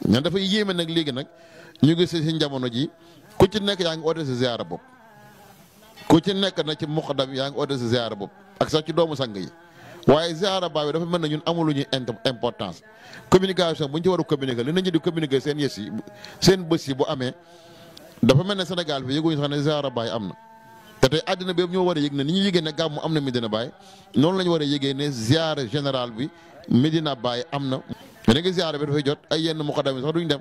ñan dafay yéeme nag léegi nag ñu gis si jamono ji ku ci nekk yaa ngi oote si ziara bopp ku ci nekk na ci muqaddam yaa ngi oote si ziara bopp ak sax ci doomu sang yi waaye ziara baay bi dafa mel ne ñun amuluñu importance communication bu ñu ci war a communiquer li nañu di communiquer seen yës yi seen bés yi bu amee dafa mel ne Sénégal bi yëguñu sax ne ziara baay am na te tey àddina bi yëpp ñoo war a yëg ne ni ñu yëgee ne gàmmu am na Medina Baye noonu la ñu war a yëgee ne ziara général bi Medina Baye am na. mais da nga ziara bi dafay jot ay yenn muqaddam yi sax duñ dem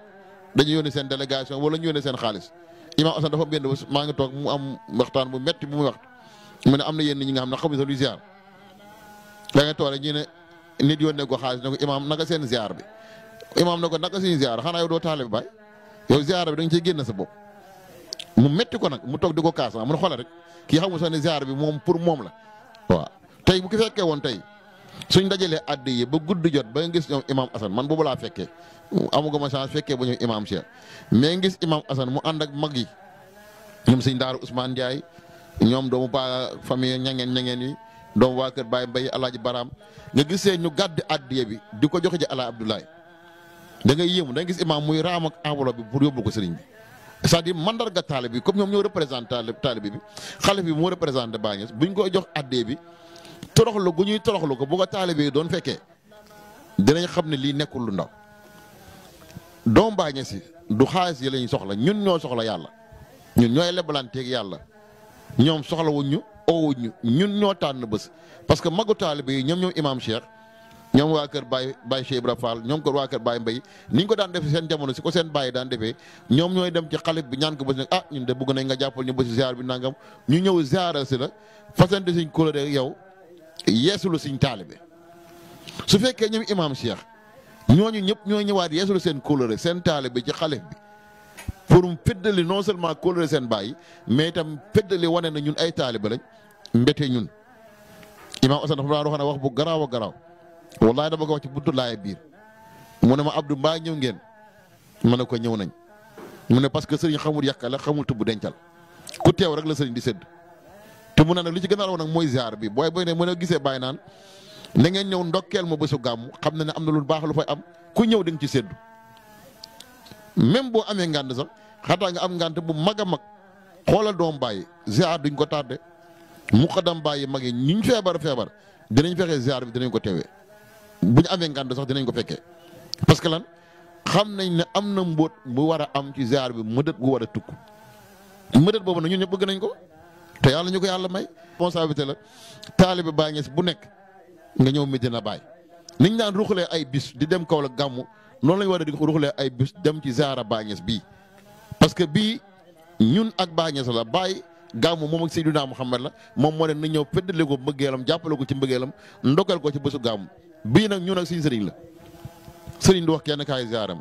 dañuy yónnee seen délégation wala ñu yónnee seen xaalis Imam Assane dafa benn bés maa ngi toog mu am waxtaan bu metti bu muy wax mu ne am na yenn ñi nga xam ne xamuñ sax luy ziar da ngay toog rek ñu ne nit yónnee ko xaalis ne ko Imam naka seen ziar bi Imam ne ko naka suñu ziar xanaa yow doo taalibe Baay yow ziar bi da nga ciy génn sa bopp mu metti ko nag mu toog di ko kaas mu ne xoolal rek kii xamul sax ne ziar bi moom pour moom la waaw tey bu ki fekkee woon tey suñ dajalee addi yi ba guddi jot ba nga gis ñoom Imam Assane man boobu laa fekkee amugo ma chance fekkee ba ñoom Imam Cheikh mais ngis Imam Assane mu ànd ak mag yi ñoom sëñ Daaru Ousmane Ndiaye ñoom doomu ba famille ñangeen yi doomu waa kër Baye Mbaye Alaaji Baraam nga gisee ñu gàddi addiye bi di ko joxe ji Ala Abdoulaye da ngay yéemu da nga gis imam muy raam ak enveloppe bi pour yóbbu ko sëriñ bi c'est-à-dire mandarga taalibe bi comme ñoom ñoo représenté taalibe bi xalif bi moo représenté Baye Niass buñ ko jox addiye bi toroxlu gu ñuy toroxlu ko bu ko taalibe yi doon fekkee dinañ xam ne lii nekkul lu ndaw doom Baye Niass du xaalis yi lañ soxla ñun ñoo soxla yàlla ñun ñooy lebalanteeg yàlla ñoom soxlawuñ ñu oowuñ ñu ñun ñoo tànn bés parce que magu taalibe yi ñoom imam Cheikh ñoom waa kër Baye Cheikh Ibra Fall ñoom ko waa kër Baye Mbaye ni ñu ko daan defee seen jamono si ko seen Baye daan defee ñoom ñooy dem ci xalif bi ñaan ko bés nag ah ñun de bëgg nañ nga jàppal ñu bési ziar bi nangam ñu ñëw ziaral si la fasante suñ kóllëre yow yeesulu suñ taalibe su fekkee ñoom imam Cheikh ñooñu ñëpp ñoo ñëwaat yeesulu seen kóllëre seen taalibe ci xalif bi pour mu feddali non seulement kóllëre seen Baye mais itam feddali wane na ñun ay taalibe lañ mbete ñun imam Assane dafa daan wax ne wax bu garaaw a garaaw wallaay dama ko wax ci buntu laay biir mu ne ma Abdou mbaa ñëw ngeen ma ne ko ñëw nañ mu ne parce que sëriñ xamul yàqale xamul tubb dencal ku teew rek la sëriñ di sédd te mu ne nag li ci gën a raw nag mooy ziar bi booy ne mën a gisee Baye naan na ngeen ñëw ndokkeel ma bésu gàmmu xam na ne am na lu baax lu fay am ku ñëw di nga ci séddu même boo amee ngànt sax xataa nga am ngànt bu mag a mag xoolal doom Baye ziar duñ ko tardé muqaddam Baye mag yi ñu feebar dinañ fexe ziar bi dinañ ko teewee bu ñu amee ngànt sax dinañ ko fekkee parce que lan xam nañ ne am na mbóot bu war a am ci ziar bi mëdët gu war a tukk mëdët boobu nag ñun ñëpp bëgg nañ ko te yàlla ñu ko yàlla may. responsabilité la taalibe Baye Niass bu nekk nga ñëw Medina Baye niñ daan ruxalee ay bis di dem Kaolack gàmmu noonu lañ war a di ruxalee ay bis dem ci ziara Baye Niass bii parce que bii ñun ak Baye Niass la Baye gàmmu moom ak Seydina Muhammad la moom moo ne na ñëw feddale ko mbëggeelam jàppale ko ci mbëggeelam ndogal ko ci bésu gàmmu bii nag ñun ak suñu sëriñ la sëriñ du wax kenn kaay ziaram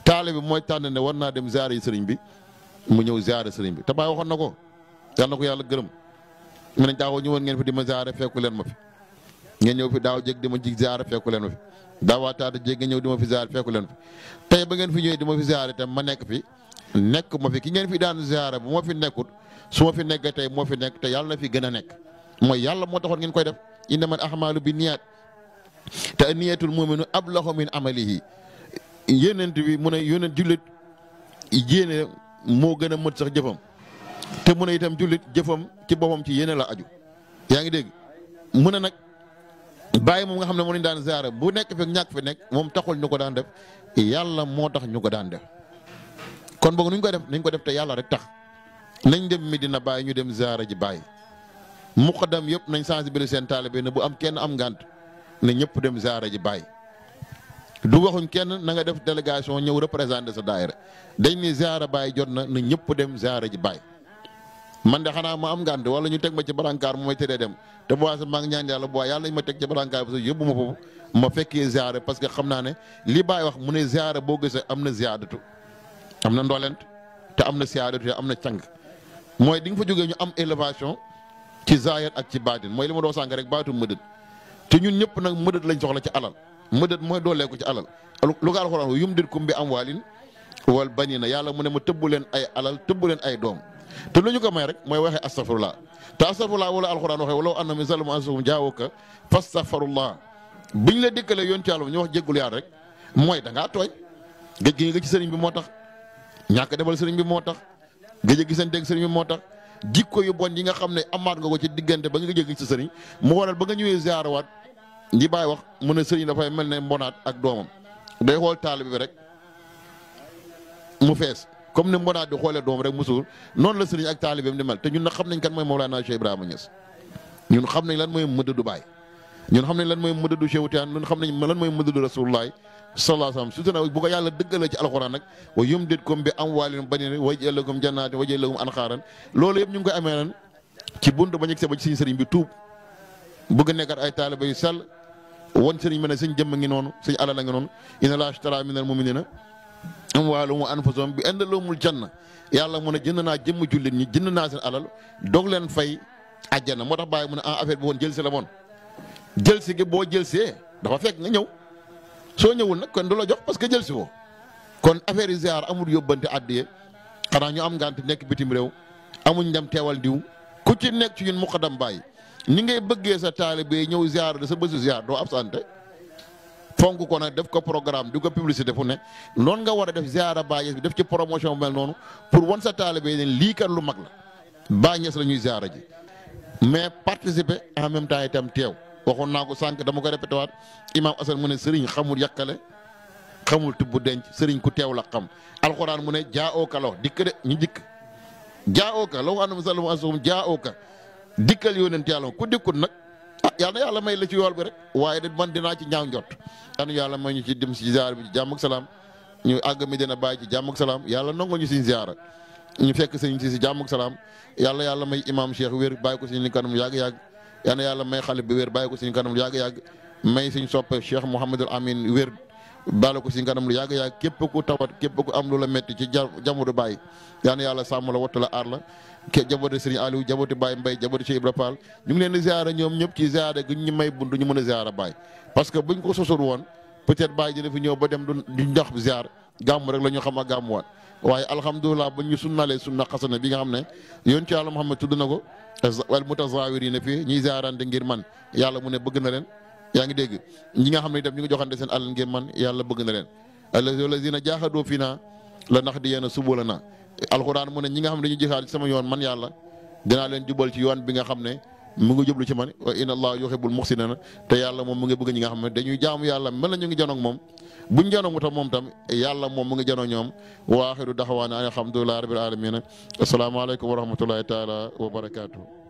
taalibe bi mooy tànn ne war naa dem ziara yi sëriñ bi mu ñëw ziara sëriñ bi te Baye waxoon na ko yàlla na ko yàlla gërëm mu ne daaw ñëwoon ngeen fi di ma ziara fekku leen ma fi ngeen ñëw fi daaw jéeg di ma ji ziara fekku leen ma fi daawaataata jéeg ngeen ñëw di ma fi ziara fekku leen fi tey ba ngeen fi ñëwee di ma fi ziara itam ma nekk fi nekk ma fi ki ngeen fi daan ziara bu ma fi nekkut su ma fi nekkee tey moo fi nekk te yàlla na fi gën a nekk mooy yàlla moo taxoon ngeen koy def innamal a'maalu binniyaat te niyatul mu'minu ablahu min amalihi yéenent bi mu ne yónent jullit yéene moo gën a mët sax jëfam te mu ne itam jullit jëfam ci boppam ci yéene la aju yaa ngi dégg mu ne nag Baye moom nga xam ne moo ñu daan ziara bu nekk fi ñàkk fi nekk moom taxul ñu ko daan def yàlla moo tax ñu ko daan def kon boog nuñ ko def nañ ko def te yàlla rek tax nañ dem Medina Baye ñu dem ziara ji Baye muqaddam yëpp nañ sensibiliser seen taalibe ne bu am kenn am ngànt ne ñëpp dem ziara ji Baye du waxuñ kenn na nga def délégation ñëw représenté sa daayira dañ ni ziara Baye jot na ñëpp dem ziara ji Baye man de xanaa ma am ngànt wala ñu teg ma ci barankaar mu may tëree dem te bu waa maa ngi ñaan yàlla bu waa yàlla ñu ma teg ci barankaar bi yóbbu ma foofu ma fekkee ziara parce que xam naa ne li Baye wax mu ne ziara boo gisee am na ziyaadatu am na ndolent te am na siyaadatu te am na càng mooy di nga fa jógee ñu am élévation ci zaahir ak ci baatin mooy li ma doo sànq rek baatu mëdët te ñun ñëpp nag mëdët lañ soxla ci alal mëdët mooy dooleeku ci alal lu ko alxuraan yumditkum bi amwaalin wal baniina yàlla mu ne ma tëbbu leen ay alal tëbbu leen ay doom te lu ñu ko may rek mooy waxee astafurlah te astafurlah wala alxuraan waxee walaw annahum zalamu anfusahum jaawuka fastaghfirullah biñ la dikkalee yoon ci yàlla ñu wax jéggul yaar rek mooy da ngaa tooñ géej gi nga ci sëriñ bi moo tax ñàkk defal sëriñ bi moo tax géej a gisanteeg sëriñ bi moo tax jikko yu bon yi nga xam ne amaat nga ko ci diggante ba nga jéggi ci sëriñ mu waral ba nga ñëwee ziarawaat li Baay wax mu ne sëriñ dafay mel ne mbonaat ak doomam day xool taalibe bi rek mu fees comme ni mbonaat di xoolee doom rek mu suur noonu la sëriñ ak taalibeem di mel te ñun nag xam nañ kan mooy Mawlana Cheikh Ibrahima Niass ñun xam nañ lan mooy mëdëdu Baay ñun xam nañ lan mooy mëdëdu Cheikh Tijaan ñun xam nañ lan mooy mëdëdu Rasulullah sallallahu alayhi wasallam surtout nag bu ko yàlla dëggalee ci alxuraan nag wa yumdidkum bi amwaalin baniin wa yaj'al lakum jannaatin wa yaj'al lakum anhaaran loolu yëpp ñu ngi koy amee lan ci buntu ba ñu ba ci suñu sëriñ bi tuub bëgg nekkat ay taaliba yu sell won sëriñ bi ne suñ jëmm ngi noonu suñ alal a ngi noonu inna Allaaha ishtaraa minal mu'miniina amwaalahum wa anfusahum bi anna lahumul janna yàlla mu ne jënd naa jëmm jullit ñi jënd naa seen alal doog leen fay àjjana moo tax bàyyi mu ne affaire bi woon jël si la woon jël si gi boo jël see dafa fekk nga ñëw soo ñëwul nag kon du la jox parce que jël si woo kon affaire yi ziar amul yóbbante àddiye xanaa ñu am ngant nekk bitim réew amuñ dem teewal diw ku ci nekk ci ñun muqaddam Baay ni ngay bëggee sa taalibe ñëw ziar de sa bésu ziar doo absenté fonk ko nag def ko programme di ko publicité fu ne noonu nga war a def ziara Baay Ñas bi def ci promotion bu mel noonu pour wan sa taalibe ne lii kat lu mag la Baay Ñas la ñuy ziara ji mais participer en même temps itam teew waxoon naa ko sànq dama ko répété waat Imam Assane mu ne sëriñ xamul yàkkale xamul tubbu denc sëriñ ku teew la xam alxuraan mu ne jaa ooka la wax dikk de ñu dikk jaa ooka la wax sallam asum jaa ooka dikkal yónent yàlla ku dikkut nag yàlla may la ci yool bi rek waaye de man dinaa ci ñaaw njot yàlla may ñu ci dem si ziar bi ci jàmm ak salaam ñu àgg mi dina bàyyi ci jàmm ak salaam yàlla nangoo ñu si ziara ñu fekk sëriñ si jàmm ak salaam yàlla may imam Cheikh wér bàyyi ko si ñu kanam yàgg-yàgg yàlla may xale bi wér bàyyi ko suñu kanam lu yàgg-yàgg may suñ soppe Cheikh Mouhamadul Amin wér bàyyi ko suñu kanam lu yàgg-yàgg képp ku tawat képp ku am lu la métti ci jamono Baay yàlla sàmm la wattu la aar la ke jabooti Serigne Aliou jabooti Baye Mbaye jabooti Cheikh Ibra Fall ñu ngi leen di ziara ñoom ñëpp ci ziara gi ñu may buntu ñu mën a ziara Baay parce que buñ ko sosul woon peut-être Baay dina fi ñëw ba dem du ndox ziar gàmm rek la ñu xam a gàmmuwaat waaye alhamdulilah ba ñu sunnalee sunna xasana bi nga xam ne yoon ci yàlla Muhammad tudd na ko wal mutazawirina fii ñuy ziarante ngir man yàlla mu ne bëgg na leen yaa ngi dégg ñi nga xam ne itam ñu ngi joxante seen alal ngir man yàlla bëgg na leen allazina jaahadoo fiinaa lanahdiyanna subulanaa alxuraan mu ne ñi nga xam ne dañuy jihaad ci sama yoon man yàlla dinaa leen jubal ci yoon bi nga xam ne mu ngi jublu ci man wa inna allaha yuhibbul muhsinina te yàlla moom mu ngi bëgg ñi nga xam ne dañuy jaamu yàlla mel na ñu ngi janoog moom buñ janoog mu tam moom tam yàlla moom mu ngi janoog ñoom wa axiru daxwaana alhamdulillahi rabbil alamin assalaamu aleykum wa rahmatullahi taala wa barakaatuh